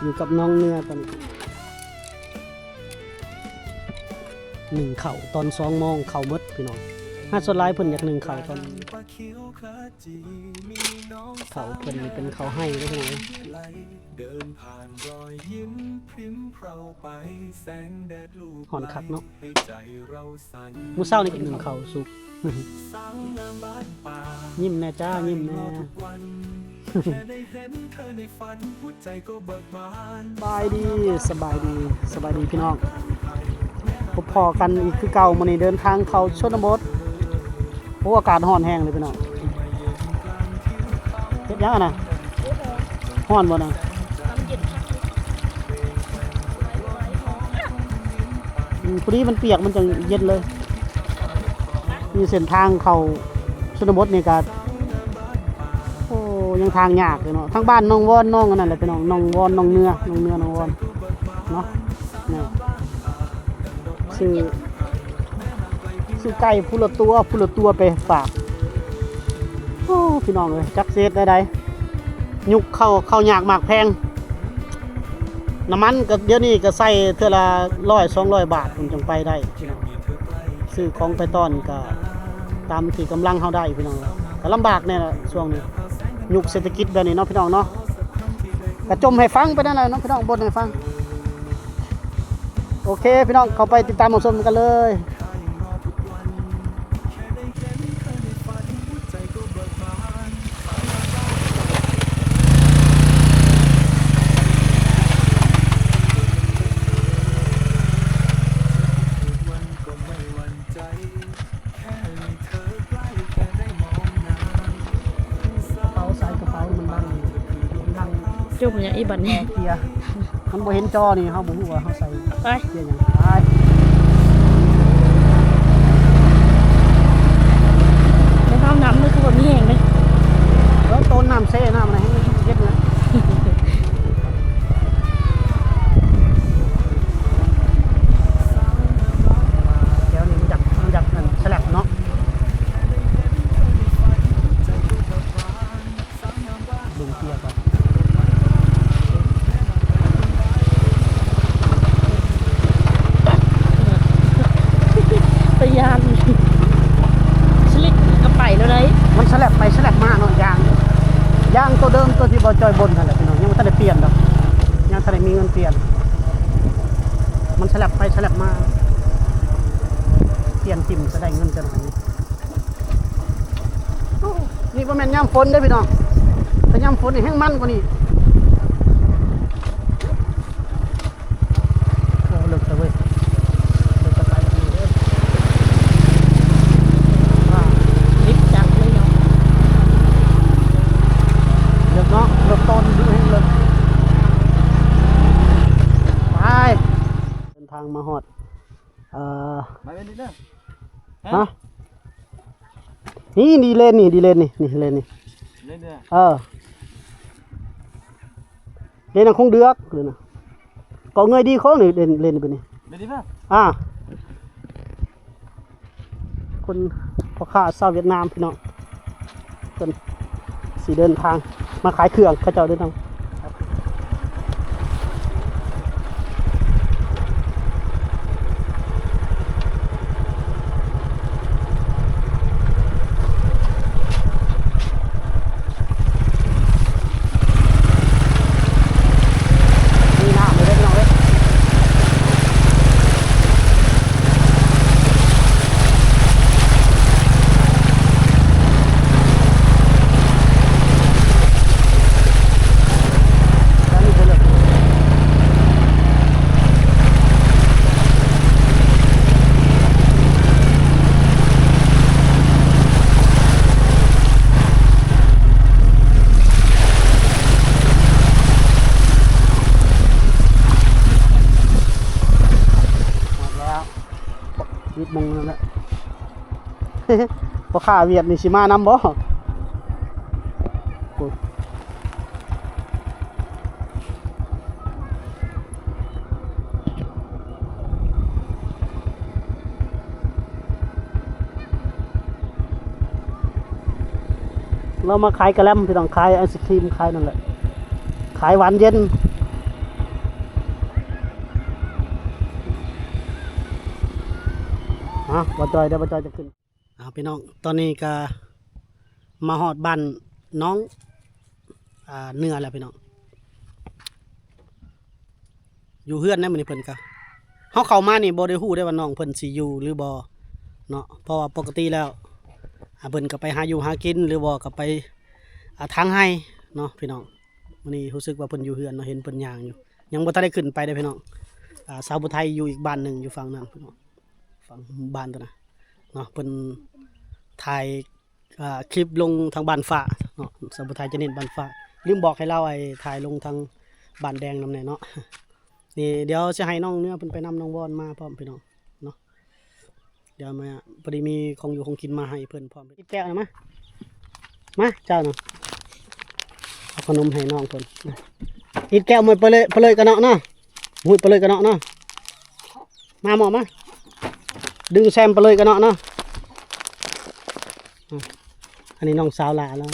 ຢູ່ກັບນ້ອງເນື້ອຕອນນີ້ ໜຶ້ງເຂົ້າຕອນສອງໂມງ ເຂົ້າໝົດພີ່ນ້ອງ. ຫາກສ່ວນຫຼາຍເພິ່ນຢາກໜຶ້ງເຂົ້າຕອນ ເຂົ້າເພິ່ນນີ້ເປັນເຂົ້າໄຮ່ເດ້ພີ່ນ້ອງ. ຮ້ອນຄັກເນາະ. ມື້ເຊົ້ານີ້ກໍໜຶ້ງເຂົ້າສຸກ. ຍິ້ມແດ່ຈ້າ ຍິ້ມແດ່. ສະບາຍດີ ສະບາຍດີ ສະບາຍດີພີ່ນ້ອງ. ພົບພໍ້ກັນອີກຄືເກົ່າ ມື້ນີ້ເດີນທາງເຂົ້າຊົນນະບົດ. ໂອ້ ອາກາດຮ້ອນແຮງເລີຍພີ່ນ້ອງ. ເຮັດຫຍັງຫັ້ນນະ? ຮ້ອນບໍ່ນະ? ອືມ ພໍດີມັນປຽກ ມັນຈັ່ງເຢັນເລີຍ. ນີ້ເສັ້ນທາງເຂົ້າຊົນນະບົດນີ້ກະ ໂອ້ ຍັງທາງຍາກຢູ່ເນາະ. ທາງບ້ານໜອງວອນ ໜອງອັນນັ້ນແຫຼະພີ່ນ້ອງ ໜອງວອນ ໜອງເໜືອ ໜອງເໜືອ ໜອງວອນເນາະ. ນີ້ ຊື້ ຊື້ໄກ່ຜູ້ລະຕົວ ຜູ້ລະຕົວໄປຝາກ. ໂອ້ ພີ່ນ້ອງເອີຍ ຈັກຊິເຮັດແນວໃດ ຍຸກເຂົ້າ ເຂົ້າຍາກໝາກແພງ. ນ້ຳມັນກໍດຽວນີ້ກໍໃສ່ເທື່ອລະຮ້ອຍສອງຮ້ອຍບາດ ມັນຈັ່ງໄປໄດ້. ຊື້ຂອງໄປຕ້ອນກໍຕາມທີ່ກຳລັງເຮົາໄດ້ພີ່ນ້ອງ. ກໍລຳບາກແດ່ລະຊ່ວງນີ້ ຍຸກເສດຖະກິດແບບນີ້ເນາະ ພີ່ນ້ອງເນາະ. ກໍຈົ່ມໃຫ້ຟັງໄປນັ້ນແຫຼະເນາະ ພີ່ນ້ອງ ບົ່ນໃຫ້ຟັງ. ໂອເຄ ພີ່ນ້ອງ ເຂົ້າໄປຕິດຕາມຮັບຊົມກັນເລີຍ. ກະເປົາໃສ່ກະເປົາມັນບັງ ບັງ ຈົ່ມຫຍັງອີກບັດນີ້? ເກຍ ມັນບໍ່ເຫັນຈໍນີ້ ເຮົາບໍ່ຮູ້ວ່າເຮົາໃສ່ ໄປ ເກຍຫຍັງ. ໄປ ໃນນ້ຳ ນ້ຳມັນຄືບໍ່ມີແຮງເດ້. ເອີ ໂຕນນ້ຳເຊ ນ້ຳມັນແຮງເຢັນນະ. ແຖວນີ້ມັນຢາກ ມັນຢາກອັນສະແລັບເນາະ. ເບິ່ງເກຍກ່ອນ ຕາຢ້ານ ສະລິກກໍໄປແລ້ວໃດ໋. ມັນສະແລັບໄປສະແລັບມາເນາະ ຢາງ ຢາງໂຕເດີມ ໂຕທີ່ບໍ່ຈ່ອຍບົນຫັ້ນແຫຼະພີ່ນ້ອງ ຍັງບໍ່ທັນໄດ້ປ່ຽນດອກ ຍັງທັນໄດ້ມີເງິນປ່ຽນ. ມັນສະແລັບໄປສະແລັບມາ ປ່ຽນຖິ້ມຈະໄດ້ເງິນຈະໜ້ອຍ. ໂອ້ ນີ້ບໍ່ແມ່ນຍາມຝົນເດ້ພີ່ນ້ອງ ຖ້າຍາມຝົນນີ້ແຮງມັນກວ່ານີ້. ໂອ້ ເລິກແທ້ເວີຍ ເລິກແທ້ ເລີຍເນາະ ເລິກໂຕນຢູ່ແຮງເລິກ. ໄປ ເດີນທາງມາຮອດ ເອີ ມາເວັນນີ້ເດີ ຮະ ຮະ ນີ້ ນີ້ເລນນີ້ ນີ້ເລນນີ້ ນີ້ເລນນີ້ ເລນນີ້ ເອີ ເລນນັ້ນຄົງເດືອກເລນນະ ກໍເງີຍດີໂຄ້ງນີ້ ເລນ ເລນນີ້ເປັນນີ້ ເລນນີ້ ອ່າ ຄົນ ພໍ່ຄ້າຊາວຫວຽດນາມພີ່ນ້ອງ ເພິ່ນຊິເດີນທາງມາຂາຍເຄື່ອງ ເຂົາເຈົ້າເດີນທາງ ຮອດແລ້ວ ສິບໂມງແລ້ວແຫຼະ ພໍ່ຄ້າຫວຽດນີ້ຊິມານຳບໍ່? ໂອ້ ລາວມາຂາຍກະແລັມ ພີ່ນ້ອງ ຂາຍໄອສະຄຣີມ ຂາຍນັ້ນແຫຼະ ຂາຍຫວານເຢັນ. ບໍ່ຈ່ອຍເດີ ບໍ່ຈ່ອຍຈະຂຶ້ນ. ອ້າວ ພີ່ນ້ອງ ຕອນນີ້ກະມາຮອດບ້ານນ້ອງ ອ່າ ເໜືອແລ້ວພີ່ນ້ອງ. ຢູ່ເຮືອນໃດ໋ມື້ນີ້ເພິ່ນກະ ເຮົາເຂົ້າມານີ້ບໍ່ໄດ້ຮູ້ໄດ້ວ່ານ້ອງເພິ່ນຊິຢູ່ຫຼືບໍ່ເນາະ ເພາະວ່າປົກກະຕິແລ້ວ ອ່າ ເພິ່ນກະໄປຫາຢູ່ຫາກິນ ຫຼືບໍ່ກະໄປ ອ່າ ຖາງໄຮ່ເນາະພີ່ນ້ອງ. ມື້ນີ້ຮູ້ສຶກວ່າເພິ່ນຢູ່ເຮືອນເນາະ ເຫັນເພິ່ນຍ່າງຢູ່ ຍັງບໍ່ທັນໄດ້ຂຶ້ນໄປເດ້ພີ່ນ້ອງ. ອ່າ ສາວຜູ້ໄທຢູ່ອີກບ້ານໜຶ່ງ ຢູ່ຝັ່ງນັ້ນພີ່ນ້ອງ ຝັ່ງບ້ານຕົວນັ້ນເນາະ ເພິ່ນຖ່າຍ ອ່າ ຄລິບລົງທາງບ້ານຟ້າເນາະ ສາວຜູ້ໄທຈະເນັ້ນບ້ານຟ້າ ລືມບອກໃຫ້ລາວ ໄອ້ ຖ່າຍລົງທາງບ້ານແດງນຳແດ່ເນາະ. ນີ້ດຽວຊິໃຫ້ນ້ອງເໜືອເພິ່ນໄປນຳ ນ້ອງວອນມາພ້ອມພີ່ນ້ອງເນາະ. ດຽວມາ ພໍດີມີຂອງຢູ່ຂອງກິນມາໃຫ້ເພິ່ນພ້ອມ. ອິດແກ້ວນະ ມາ ມາເຈົ້ານະ ເອົາຂະໜົມໃຫ້ນ້ອງເພິ່ນ. ອິດແກ້ວ ມາ ໄປເລີຍ ໄປເລີຍກະເນາະເນາະ ມຸ້ຍ ໄປເລີຍກະເນາະເນາະ. ມາໝໍ້ ມາ ດຶງແຊມໄປເລີຍກະເນາະເນາະ. ອັນນີ້ນ້ອງສາວຫຼ້າລາວ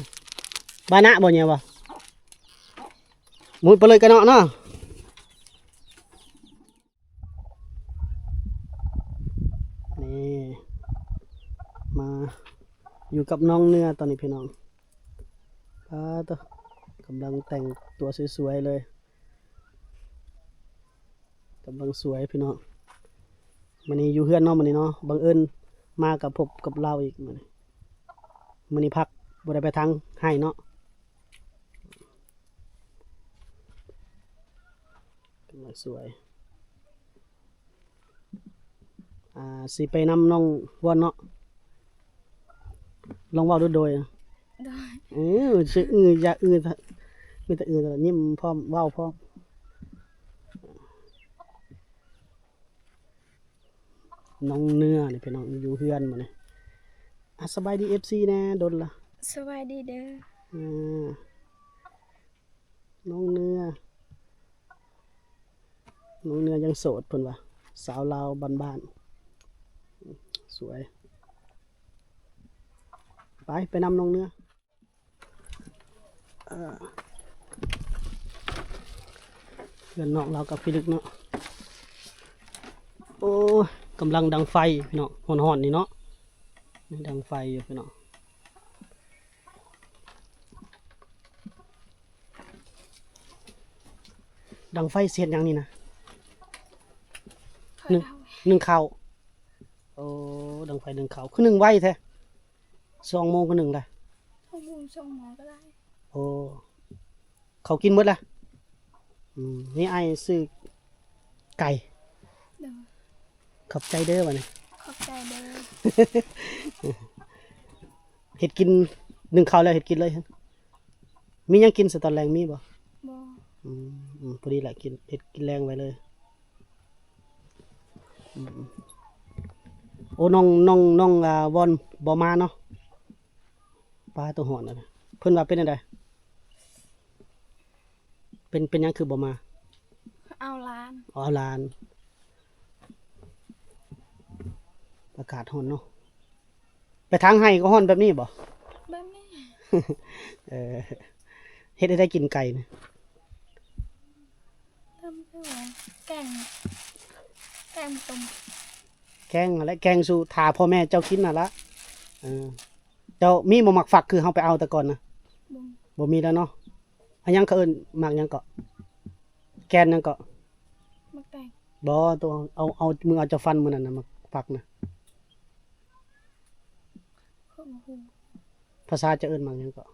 ບານະບໍ່ເຍວ່າ ມຸ້ຍ ໄປເລີຍກະເນາະເນາະ. ນີ້ ມາຢູ່ກັບນ້ອງເໜືອຕອນນີ້ພີ່ນ້ອງ. ປາໂຕ ກຳລັງແຕ່ງຕົວສວຍໆເລີຍ ກຳລັງສວຍພີ່ນ້ອງ. ມື້ນີ້ຢູ່ເຮືອນເນາະ ມື້ນີ້ເນາະ ບັງເອີນມາກະພົບກັບລາວອີກມື້ນີ້ ມື້ນີ້ພັກ ບໍ່ໄດ້ໄປທາງໄຮ່ເນາະ. ກຳລັງສວຍ ອ່າ ຊິໄປນຳນ້ອງວອນເນາະ ລອງເວົ້າດູໂດຍ. ໂດຍ ເອີ ຊື່ ອື ຢ່າ ອື ມີແຕ່ ອື ແລ້ວຍິ້ມພ້ອມ ເວົ້າພ້ອມ. ນ້ອງເໜືອນີ້ພີ່ນ້ອງ ຢູ່ເຮືອນມື້ນີ້. ອ່າ ສະບາຍດີ ເອັຟຊີ ແດ່ ດົນລະ. ສະບາຍດີເດີ. ອ່າ ນ້ອງເໜືອ ນ້ອງເໜືອຍັງໂສດເພິ່ນວ່າ ສາວລາວບ້ານໆ ສວຍ. ໄປ ໄປນຳນ້ອງເໜືອ. ເອີ ເຮືອນນ້ອງລາວກັບພີ່ລຶກເນາະ. ໂອ້ຍ ກຳລັງດັງໄຟພີ່ນ້ອງ ຮ້ອນໆນີ້ເນາະ ຍັງດັງໄຟຢູ່ພີ່ນ້ອງ. ດັງໄຟຊິເຮັດຫຍັງນີ້ນະ? ໜຶ້ງ ໜຶ້ງເຂົ້າ. ໂອ້ ດັງໄຟໜຶ້ງເຂົ້າ ຄືໜຶ້ງໄວແທ້. ສອງໂມງກະໜຶ້ງລະ ສອງໂມງ ສອງໂມງກະໄດ້. ໂອ້ ເຂົາກິນໝົດລະ. ອືມ ນີ້ອ້າຍຊື້ໄກ່. ໂດຍ ຂອບໃຈເດີບາດນີ້. ຂອບໃຈເດີ. ເຮັດກິນ ໜຶ້ງເຂົ້າແລ້ວເຮັດກິນເລີຍ. ມີຫຍັງກິນຊະຕອນແລງ ມີບໍ່? ບໍ່. ອືມ ອືມ ພໍດີລະ ກິນ ເຮັດກິນແລງໄວ້ເລີຍ. ອືມ ໂອ້ ນ້ອງ ນ້ອງ ນ້ອງ ອ່າ ວອນບໍ່ມາເນາະ. ປາໂຕ ຮ້ອນນະ. ເພິ່ນວ່າເປັນແນວໃດ? ເປັນ ເປັນຫຍັງຄືບໍ່ມາ? ເອົາຫຼານ. ເອົາຫຼານ. ອາກາດຮ້ອນເນາະ. ໄປທາງໄຮ່ກໍຮ້ອນແບບນີ້ບໍ່? ແບບນີ້. ເອີ ເຮັດໃຫ້ໄດ້ກິນໄກ່ນະ. ຕຳ ແກງ ແກງຕົ້ມ. ແກງຫັ້ນແຫຼະ ແກງສູ່ຖ້າພໍ່ແມ່ເຈົ້າກິນຫັ້ນລະ. ເອີ ເຈົ້າມີບໍ່ໝາກຝັກຄືເຮົາໄປເອົາແຕ່ກ່ອນນະ? ບໍ່ມີ ບໍ່ມີແລ້ວເນາະ. ອັນຫຍັງເຂົາເອີ້ນໝາກຫຍັງເກາະ? ແກ່ນຫຍັງເກາະ? ໝາກແຕງ. ບໍ່ ໂຕ ເອົາ ເອົາ ມື້ເອົາເຈົ້າຟັນມື້ນັ້ນນະ ໝາກຝັກນະ. ຂ້ອຍບໍ່ຮູ້. ພາສາເຈົ້າເອີ້ນໝາກຫຍັງເກາະ?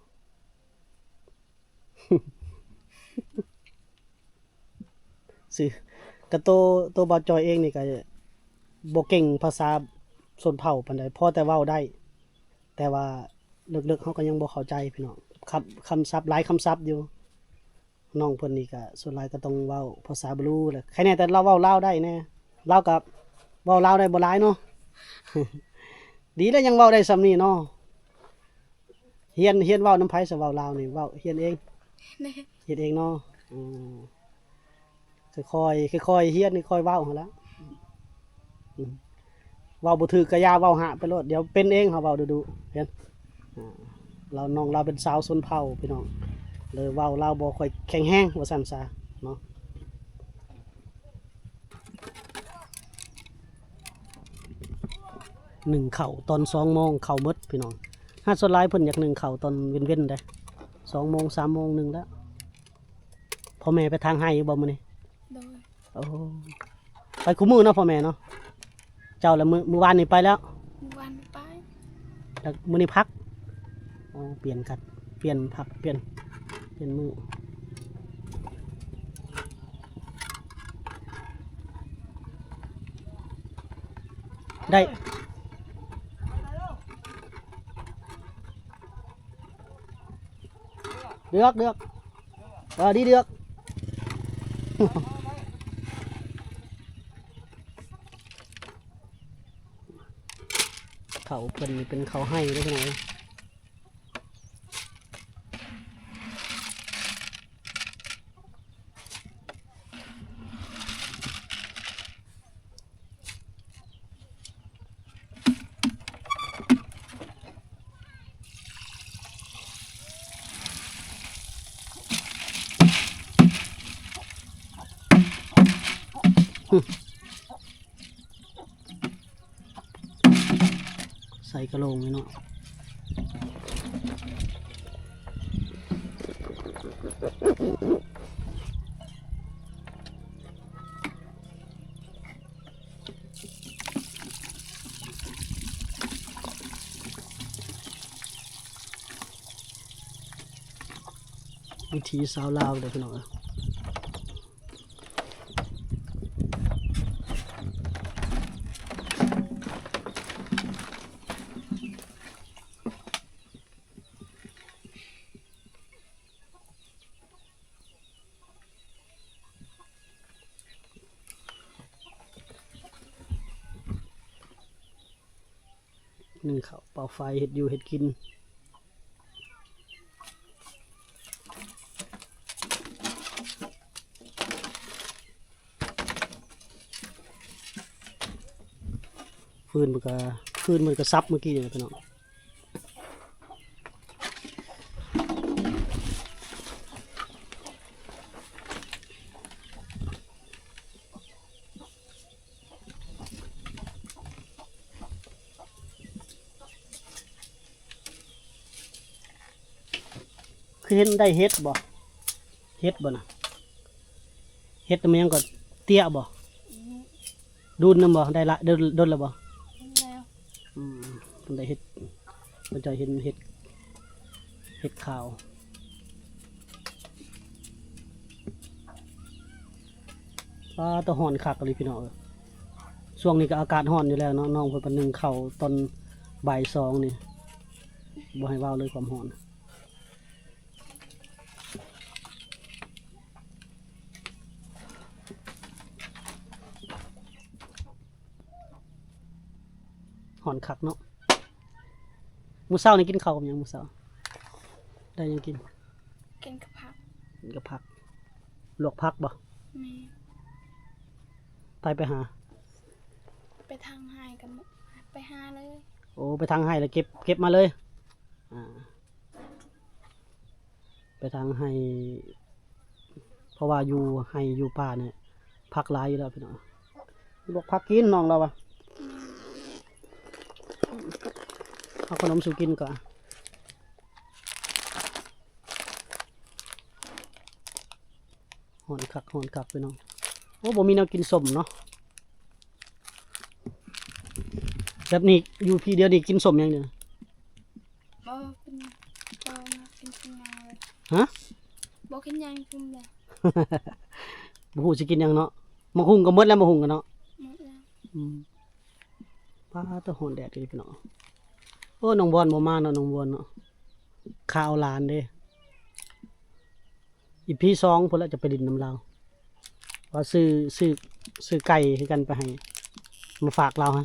ຊື່ ກະໂຕ ໂຕບ່າວຈ່ອຍເອງນີ້ກະບໍ່ເກັ່ງພາສາຊົນເຜົ່າປານໃດ ພໍແຕ່ເວົ້າໄດ້ ແຕ່ວ່າເລິກໆເຮົາກະຍັງບໍ່ເຂົ້າໃຈພີ່ນ້ອງ ຄຳ ຄຳສັບ ຫຼາຍຄຳສັບຢູ່. ນ້ອງເພິ່ນນີ້ກະສ່ວນຫຼາຍກະຕ້ອງເວົ້າພາສາບລູແຫຼະ ໃຄແນ່ແຕ່ລາວເວົ້າລາວໄດ້ແນ່ ລາວກະເວົ້າລາວໄດ້ບໍ່ຫຼາຍເນາະ. ດີແລ້ວຍັງເວົ້າໄດ້ຊ່ຳນີ້ເນາະ. ຮຽນ ຮຽນເວົ້ານຳໃຜຊະ ເວົ້າລາວນີ້ ເວົ້າ ຮຽນເອງ? ຮຽນເອງເນາະ. ອືມ ຄ່ອຍໆ ຄ່ອຍໆຮຽນ ຄ່ອຍເວົ້າຫັ້ນລະ. ອືມ ເວົ້າບໍ່ຖືກກະຢ່າເວົ້າ ຫາໄປໂລດ ດຽວເປັນເອງ ເຮົາເວົ້າດຸໆ ເຫັນ. ອ່າ ລາວ ນ້ອງລາວເປັນສາວຊົນເຜົ່າພີ່ນ້ອງ ເລີຍເວົ້າລາວບໍ່ຄ່ອຍແຂງແຮງວ່າຊັ້ນຊະເນາະ. ໜຶ້ງເຂົ້າຕອນສອງໂມງ ເຂົ້າໝົດພີ່ນ້ອງ. ຫາກສ່ວນຫຼາຍເພິ່ນຢາກໜຶ້ງເຂົ້າຕອນເວັນໆເດ້ ສອງໂມງ ສາມໂມງໜຶ້ງແລ້ວ. ພໍ່ແມ່ໄປທາງໄຮ່ຢູ່ບໍ່ມື້ນີ້? ໂດຍ. ໂອ້ ໄປຄູ່ມື້ເນາະພໍ່ແມ່ເນາະ. ເຈົ້າລະມື້ ມື້ວານນີ້ໄປແລ້ວ? ມື້ວານໄປ. ແລ້ວມື້ນີ້ພັກ? ອໍ ປ່ຽນກັນ ປ່ຽນພັກ ປ່ຽນ ປ່ຽນມື້. ໄດ້ ເລືອກ ເລືອກ ເອີ ດີເລືອກ. ເຂົ້າເພິ່ນນີ້ເປັນເຂົ້າໄຮ່ເດ້ພີ່ນ້ອງເອີຍ. ໃສ່ກະໂຫຼງນີ້ເນາະ. ວິຖີຊາວລາວເດີພີ່ນ້ອງເອີຍ. ໜຶ້ງເຂົ້າ ເປົ່າໄຟ ເຮັດຢູ່ເຮັດກິນ. ຟືນມັນກະ ຟືນມັນກະສັບເມື່ອກີ້ນີ້ແຫຼະພີ່ນ້ອງ. ຄືເຫັນໄດ້ເຫັດບໍ່? ເຫັດບໍ່ນະ? ເຫັດມັນຍັງກໍເຕ້ຍບໍ່? ອືມ ດູນນຳບໍ່? ໄດ້ລະ ດົນ ດົນແລ້ວບໍ່? ແລ້ວ ອືມ ເພິ່ນໄດ້ເຫັດ ເພິ່ນຈະເຫັນເຫັດ ເຫັດຂາວ. ປາດ ຕາຮ້ອນຄັກອີ່ຫຼີພີ່ນ້ອງເອີຍ. ຊ່ວງນີ້ກໍອາກາດຮ້ອນຢູ່ແລ້ວເນາະ. ນ້ອງເພິ່ນກໍໜຶ້ງເຂົ້າຕອນບ່າຍສອງນີ້ ບໍ່ໃຫ້ເວົ້າເລີຍຄວາມຮ້ອນ. ຮ້ອນຄັກເນາະ. ມື້ເຊົ້ານີ້ກິນເຂົ້າກັບຫຍັງ? ມື້ເຊົ້າໄດ້ຫຍັງກິນ? ກິນກັບຜັກ. ກິນກັບຜັກ. ລວກຜັກບໍ່? ແມ່ນ. ໃຜໄປຫາ? ໄປທາງໄຮ່ກັນ ໄປຫາເລີຍ. ໂອ້ ໄປທາງໄຮ່ແລ້ວເກັບ ເກັບມາເລີຍ. ອ່າ ໄປທາງໄຮ່ ເພາະວ່າຢູ່ໄຮ່ຢູ່ປ່ານີ້ຜັກຫຼາຍຢູ່ແລ້ວພີ່ນ້ອງ. ລວກຜັກກິນ ນ້ອງລາວວ່າ. ເອົາຂະໜົມສູ່ກິນກ່ອນ. ຮ້ອນຄັກ ຮ້ອນຄັກພີ່ນ້ອງ. ໂອ້ ບໍ່ມີແນວກິນສົ້ມເນາະ. ແບບນີ້ຢູ່ພີ້ດຽວນີ້ກິນສົ້ມຫຍັງດຽວນີ້? ບໍ່ກິນ ບໍ່ກິນຫຍັງເລີຍ. ຮະ? ບໍ່ກິນຫຍັງກິນເລີຍ. ບໍ່ຮູ້ຊິກິນຫຍັງເນາະ. ໝາກຫຸ່ງກໍໝົດແລ້ວ ໝາກຫຸ່ງກໍເນາະ. ໝົດແລ້ວ. ອືມ. ປາດ ຕາຮ້ອນແດດເດ້ພີ່ນ້ອງ. ໂອ້ ນ້ອງບອນບໍ່ມາເນາະ ນ້ອງບອນເນາະ. ຂ້າເອົາຫຼານເດ້. ອີພີສອງພຸ້ນລະຈະໄປຫຼິ້ນນຳລາວ. ວ່າຊື້ ຊື້ ຊື້ໄກ່ຄືກັນໄປໃຫ້ ມາຝາກລາວຮະ.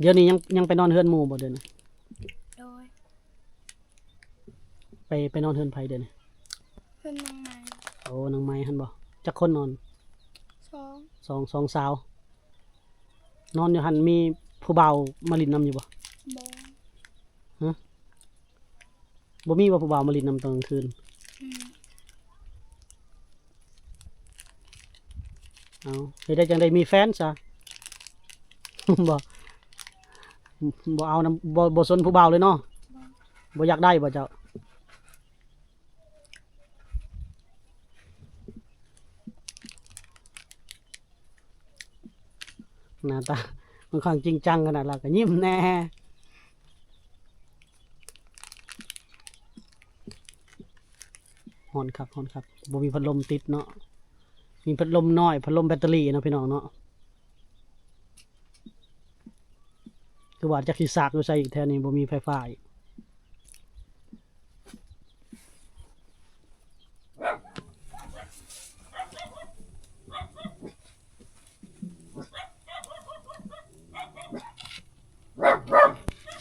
ດຽວນີ້ຍັງ ຍັງໄປນອນເຮືອນໝູ່ບໍ່ດຽວນີ້? ໂດຍ. ໄປ ໄປນອນເຮືອນໃຜດຽວນີ້? ເຮືອນນາງໄມ້. ໂອ້ ນາງໄມ້ຫັ້ນບໍ່? ຈັກຄົນນອນ? ສອງ. ສອງ ສອງສາວ. ນອນຢູ່ຫັ້ນມີຜູ້ບ່າວມາຫຼິ້ນນຳຢູ່ບໍ່? ບໍ່. ຮະ? ບໍ່ມີບໍ່ຜູ້ບ່າວມາຫຼິ້ນນຳຕອນກາງຄືນ? ອືມ ເອົາ ເຮັດໄດ້ຈັ່ງໃດມີແຟນຊະ? ບໍ່ ບໍ່ເອົານຳ ບໍ່ ບໍ່ສົນຜູ້ບ່າວເລີຍເນາະ? ບໍ່ ບໍ່ຢາກໄດ້ບໍ່ເຈົ້າ? ໜ້າຕາຂ້ອນຂ້າງຈິງຈັງຂະໜາດ ລາວກໍຍິ້ມແດ່. ຮ້ອນຄັກ ຮ້ອນຄັກ ບໍ່ມີພັດລົມຕິດເນາະ ມີພັດລົມນ້ອຍ ພັດລົມແບັດເຕີຣີເນາະ ພີ່ນ້ອງເນາະ. ຄືວ່າຈັກຊິສາກຢູ່ໃສອີກ ແຖວນີ້ບໍ່ມີໄຟຟ້າອີກ.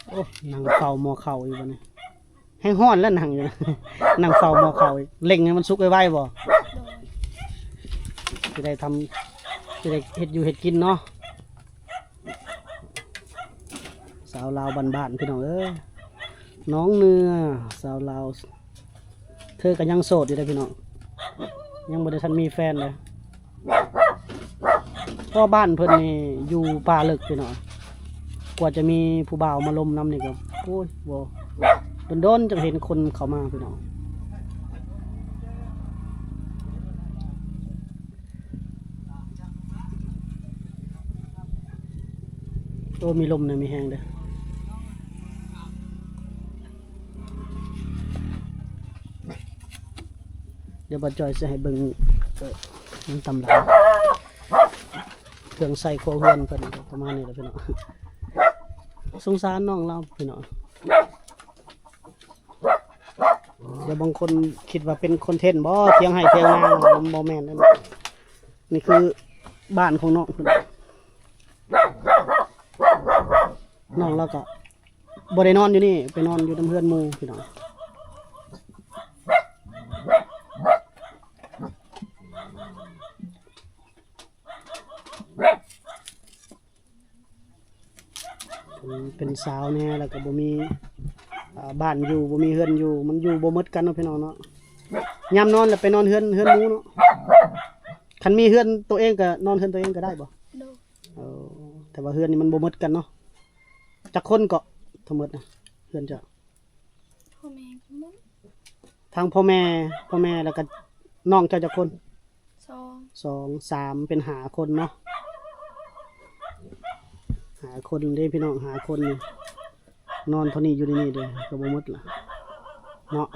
ໂອ້ ນັ່ງເຝົ້າໝໍ້ເຂົ້າຢູ່ບັດນີ້ ແຮງຮ້ອນແລ້ວນັ່ງຢູ່ ນັ່ງເຝົ້າໝໍ້ເຂົ້າອີກ ເລັ່ງໃຫ້ມັນສຸກໄວໆບໍ່? ໂດຍ ຊິໄດ້ທຳ ຊິໄດ້ເຮັດຢູ່ເຮັດກິນເນາະ. ສາວລາວບ້ານໆ ພີ່ນ້ອງເອີຍ ໜອງເໜືອ ສາວລາວ ເທີກໍຍັງໂສດຢູ່ເດ້ພີ່ນ້ອງ ຍັງບໍ່ໄດ້ທັນມີແຟນເດ້ ເພາະບ້ານເພິ່ນນີ້ຢູ່ປ່າເລິກພີ່ນ້ອງ ກວ່າຈະມີຜູ້ບ່າວມາລົມນຳນີ້ກໍ ໂອ້ຍ ບໍ່ ດົນໆ ຈັ່ງເຫັນຄົນເຂົ້າມາພີ່ນ້ອງ. ໂອ້ ມີລົມນະ ມີແຮງເດີ້. ດຽວບ່າວຈ່ອຍຊິໃຫ້ເບິ່ງ ເອີ ມັນຕຳຫຼັງ ເຄື່ອງໃຊ້ຄົວເຮືອນເພິ່ນ ປະມານນີ້ແຫຼະພີ່ນ້ອງ. ສົງສານນ້ອງລາວພີ່ນ້ອງ. ດຽວບາງຄົນຄິດວ່າເປັນຄອນເທັນບໍ່ ຖຽງໄຮ່ຖຽງນາ ບໍ່ແມ່ນເດ້. ນີ້ຄືບ້ານຂອງນ້ອງເພິ່ນ ນ້ອງລາວກໍບໍ່ໄດ້ນອນຢູ່ນີ້ ໄປນອນຢູ່ນຳເຮືອນໝູ່ພີ່ນ້ອງ. ເປັນ ເປັນສາວແດ່ ແລ້ວກໍບໍ່ມີ ອ່າ ບ້ານຢູ່ ບໍ່ມີເຮືອນຢູ່ ມັນຢູ່ບໍ່ໝົດກັນເນາະ ພີ່ນ້ອງເນາະ. ຍາມນອນລະໄປນອນເຮືອນ ເຮືອນໝູ່ເນາະ. ຄັນມີເຮືອນໂຕເອງກໍນອນເຮືອນໂຕເອງກໍໄດ້ບໍ່? ໂດຍ. ເອີ ແຕ່ວ່າເຮືອນນີ້ມັນບໍ່ໝົດກັນເນາະ. ຈັກຄົນເກາະທັງໝົດນະ ເຮືອນເຈົ້າ? ພໍ່ແມ່ທັງໝົດ ທັງພໍ່ແມ່ ພໍ່ແມ່ ແລ້ວກໍນ້ອງເຈົ້າຈັກຄົນ? ສອງ ສອງ ສາມ ເປັນຫ້າຄົນເນາະ ຫ້າຄົນເດ້ພີ່ນ້ອງ ຫ້າຄົນນີ້ ນອນເທົ່ານີ້ຢູ່ໃນນີ້ເດ້ ກໍບໍ່ໝົດລະເນາະ.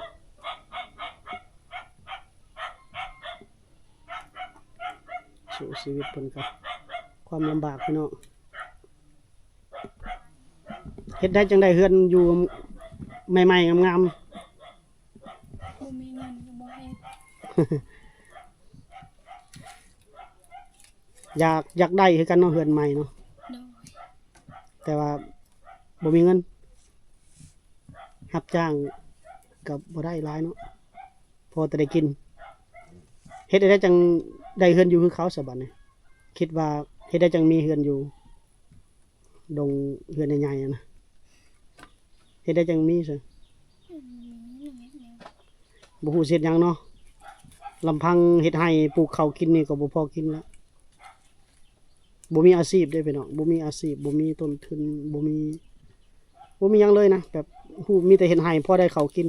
ສູ້ຊີວິດເພິ່ນກໍຄວາມລຳບາກພີ່ນ້ອງ. ເຮັດໄດ້ຈັ່ງໃດເຮືອນຢູ່ໃໝ່ໆ ງາມໆ? ບໍ່ມີເງິນກໍບໍ່ເຮັດ. ຢາກ ຢາກໄດ້ຄືກັນເນາະ ເຮືອນໃໝ່ເນາະ. ໂດຍ. ແຕ່ວ່າບໍ່ມີເງິນ ຮັບຈ້າງກໍບໍ່ໄດ້ຫຼາຍເນາະ ພໍແຕ່ໄດ້ກິນ. ເຮັດໃດຈັ່ງໄດ້ເຮືອນຢູ່ຄືເຂົາຊະບັດນີ້? ຄິດວ່າເຮັດໃດຈັ່ງມີເຮືອນຢູ່? ດົງເຮືອນໃຫຍ່ໆ ຫັ້ນນະ ເຮັດໄດ້ຈັ່ງມີຊະ? ອືມ ບໍ່ຮູ້ຊິເຮັດຫຍັງເນາະ. ລຳພັງເຮັດໄຮ່ປູກເຂົ້າກິນນີ້ກໍບໍ່ພໍກິນລະ. ບໍ່ມີອາຊີບເດ້ພີ່ນ້ອງ ບໍ່ມີອາຊີບ ບໍ່ມີຕົ້ນທຶນ ບໍ່ມີ ບໍ່ມີຫຍັງເລີຍນະ ແບບຮູ້ມີແຕ່ເຮັດໄຮ່ພໍໄດ້ເຂົ້າກິນ.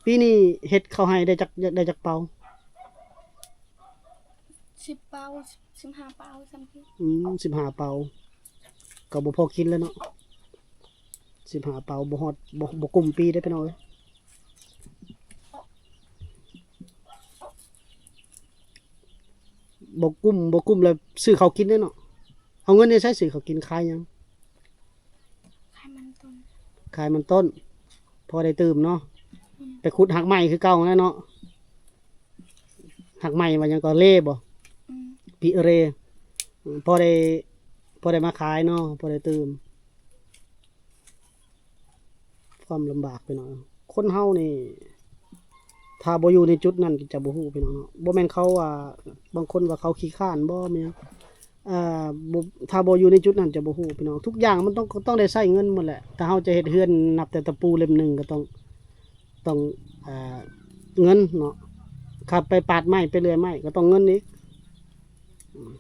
ປີນີ້ເຮັດເຂົ້າໄຮ່ໄດ້ຈັກ ໄດ້ຈັກເປົາ? ສິບເປົາ ສິບຫ້າເປົາ ສ່ຳນີ້. ອືມ ສິບຫ້າເປົາ ກໍບໍ່ພໍກິນແລ້ວເນາະ. ສິບຫ້າເປົາ ບໍ່ຮອດ ບໍ່ ບໍ່ກຸ້ມປີເດ້ພີ່ນ້ອງເອີຍ. ບໍ່ກຸ້ມ ບໍ່ກຸ້ມແລ້ວຊື້ເຂົ້າກິນເດ້ເນາະ. ເອົາເງິນໃນໃສຊື້ເຂົ້າກິນ ຂາຍຫຍັງ? ຂາຍມັນຕົ້ນ ຂາຍມັນຕົ້ນ ພໍໄດ້ຕື່ມເນາະ. ອືມ ໄປຂຸດຮາກໄມ້ຄືເກົ່າຫັ້ນແຫຼະເນາະ. ຮາກໄມ້ວ່າຫຍັງກໍ ເລ ບໍ່? ອືມ ພິເຣ ພໍໄດ້ ພໍໄດ້ມາຂາຍເນາະ ພໍໄດ້ຕື່ມ. ຄວາມລຳບາກພີ່ນ້ອງ ຄົນເຮົານີ້ ຖ້າບໍ່ຢູ່ໃນຈຸດນັ້ນຈະບໍ່ຮູ້ພີ່ນ້ອງເນາະ. ບໍ່ແມ່ນເຂົາວ່າ ບາງຄົນວ່າເຂົາຂີ້ຄ້ານບໍ່ ແມ່ນຫຍັງ ເອີ ບໍ່ ຖ້າບໍ່ຢູ່ໃນຈຸດນັ້ນຈະບໍ່ຮູ້ພີ່ນ້ອງ. ທຸກຢ່າງມັນຕ້ອງ ຕ້ອງໄດ້ໃຊ້ເງິນໝົດແຫຼະ. ຖ້າເຮົາຈະເຮັດເຮືອນ ນັບແຕ່ຕະປູເຫຼັ້ມໜຶ່ງກໍຕ້ອງ ຕ້ອງ ເອີ ເງິນເນາະ. ຄັນໄປປາດໄມ້ ໄປເລື່ອຍໄມ້ ກໍຕ້ອງເງິນອີກ. ອືມ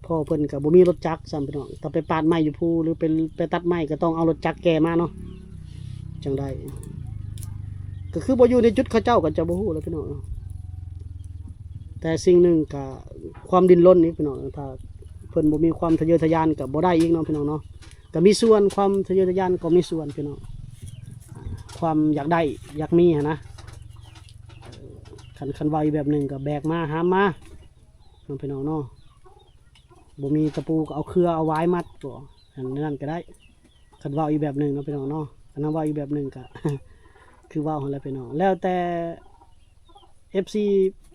ພໍ່ເພິ່ນກໍບໍ່ມີລົດຈັກຊ້ຳພີ່ນ້ອງ. ຖ້າໄປປາດໄມ້ຢູ່ພູ ຫຼືໄປ ໄປຕັດໄມ້ ກໍຕ້ອງເອົາລົດຈັກແກ່ມາເນາະ ຈັ່ງໄດ້. ກໍຄືບໍ່ຢູ່ໃນຈຸດເຂົາເຈົ້າກໍຈະບໍ່ຮູ້ແຫຼະພີ່ນ້ອງ. ແຕ່ສິ່ງໜຶ່ງກໍຄວາມດີ້ນລົນນີ້ພີ່ນ້ອງ ຖ້າເພິ່ນບໍ່ມີຄວາມທະເຍີທະຍານກໍບໍ່ໄດ້ອີກເນາະພີ່ນ້ອງເນາະ. ກໍມີສ່ວນ ຄວາມທະເຍີທະຍານກໍມີສ່ວນພີ່ນ້ອງ ຄວາມຢາກໄດ້ຢາກມີຫັ້ນນະ. ຄັນ ຄັນເວົ້າອີກແບບໜຶ່ງກໍແບກມາຫາມມາ ເນາະພີ່ນ້ອງເນາະ. ບໍ່ມີຕະປູກໍເອົາເຄືອເອົາຫວາຍມັດ ກໍອັນນັ້ນກໍໄດ້. ຄັນເວົ້າອີກແບບໜຶ່ງເນາະພີ່ນ້ອງເນາະ. ຄັນເຮົາເວົ້າອີກແບບໜຶ່ງກໍ ຄືເວົ້າຫັ້ນແຫຼະພີ່ນ້ອງ ແລ້ວແຕ່ເອັຟຊີ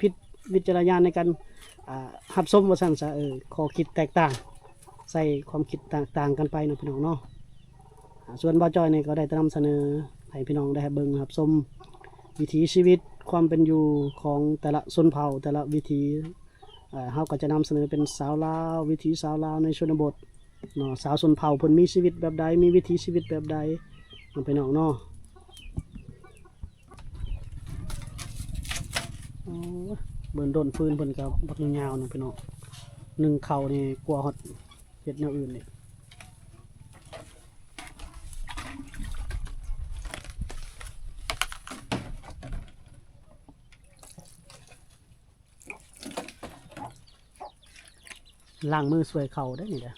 ຜິດວິຈາລະຍານໃນການ ອ່າ ຮັບຊົມວ່າຊັ້ນຊະ. ເອີ ຂໍ້ຄິດແຕກຕ່າງ ໃສ່ຄວາມຄິດຕ່າງໆກັນໄປເນາະພີ່ນ້ອງເນາະ. ອ່າ ສ່ວນບ່າວຈ້ອຍນີ້ກໍໄດ້ແຕ່ນຳສະເໜີໃຫ້ພີ່ນ້ອງໄດ້ຮັບເບິ່ງຮັບຊົມວິຖີຊີວິດ ຄວາມເປັນຢູ່ຂອງແຕ່ລະຊົນເຜົ່າ ແຕ່ລະວິຖີ. ເອີ ເຮົາກໍຈະນຳສະເໜີເປັນສາວລາວ ວິຖີສາວລາວໃນຊົນນະບົດເນາະ. ສາວຊົນເຜົ່າເພິ່ນມີຊີວິດແບບໃດ ມີວິຖີຊີວິດແບບໃດເນາະພີ່ນ້ອງເນາະ. ໂອ້ຍ ເບິ່ງໂດນຟືນເພິ່ນກໍບັກຍາວໆໜຶ່ງພີ່ນ້ອງ. ໜຶ້ງເຂົ້ານີ້ກວ່າຮອດເຮັດແນວອື່ນນີ້. ລ້າງມືຊ່ວຍເຂົາໄດ້ນີ້ເດ້.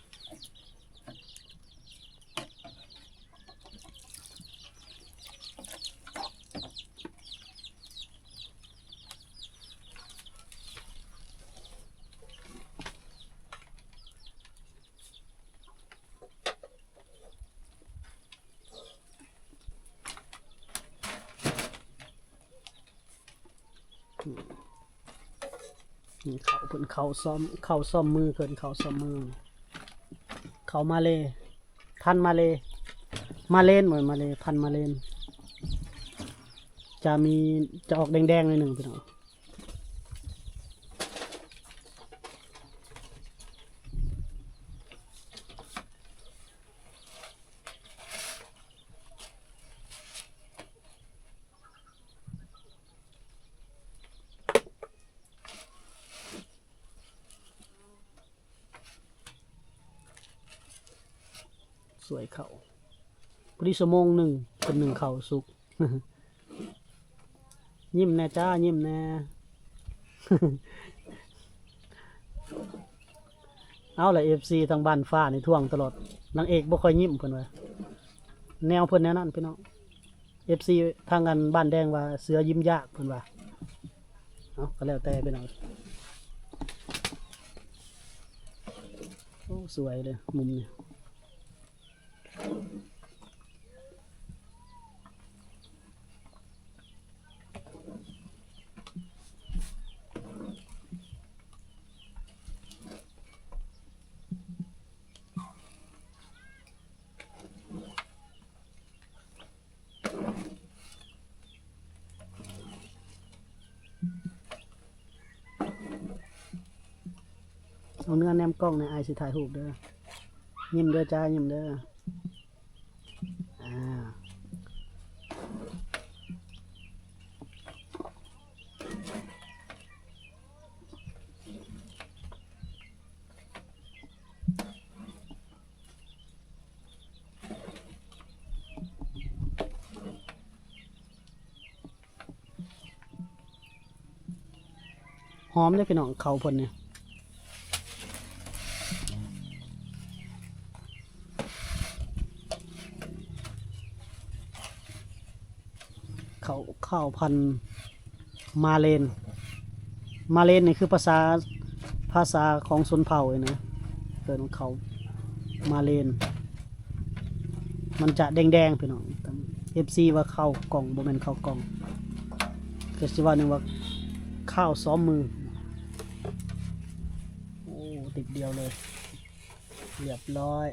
ນີ້ເຂົ້າ ເພິ່ນເຂົ້າຊ້ອມ ເຂົ້າຊ້ອມມື ເພິ່ນເຂົ້າຊ້ອມມື ເຂົ້າມາເລ ພັນມາເລ ມາເລນ ບໍ່ແມ່ນມາເລ ພັນມາເລນ ຈະມີ ຈະອອກແດງໆໜ້ອຍໜຶ່ງພີ່ນ້ອງ. ຊ່ວຍເຂົ້າ ພໍດີຊົ່ວໂມງໜຶ່ງ ເພິ່ນໜຶ້ງເຂົ້າສຸກ. ຍິ້ມແດ່ຈ້າ ຍິ້ມແດ່. ເອົາລະ ເອັຟຊີ ທາງບ້ານຟ້ານີ້ທວງຕະຫຼອດ ນາງເອກບໍ່ຄ່ອຍຍິ້ມ ເພິ່ນວ່າ ແນວເພິ່ນແນວນັ້ນພີ່ນ້ອງ. ເອັຟຊີ ທາງອັນບ້ານແດງວ່າເສືອຍິ້ມຍາກ ເພິ່ນວ່າ. ເອົາ ກໍແລ້ວແຕ່ພີ່ນ້ອງ. ໂອ້ ສວຍເດ້ມຸມນີ້. ເອົາເນື້ອແນມກ້ອງແດ່ ອ້າຍຊິຖ່າຍຮູບເດີ. ຍິ້ມເດີຈ້າ ຍິ້ມເດີ. ອ່າ. ຫອມເດ້ພີ່ນ້ອງ ເຂົ້າເພິ່ນນີ້ ເຂົ້າ ເຂົ້າພັນມາເລນ. ມາເລນນີ້ຄືພາສາ ພາສາຂອງຊົນເຜົ່ານີ້ນະ ເອີ້ນເຂົ້າມາເລນ. ມັນຈະແດງໆ ພີ່ນ້ອງ. ເອັຟຊີ ວ່າເຂົ້າກ່ອງ ບໍ່ແມ່ນເຂົ້າກ່ອງ ກໍຊິວ່າໜຶ່ງວ່າຂ້າວຊ້ອມມື. ໂອ້ ຕິບດຽວເລີຍ ລຽບຮ້ອຍ.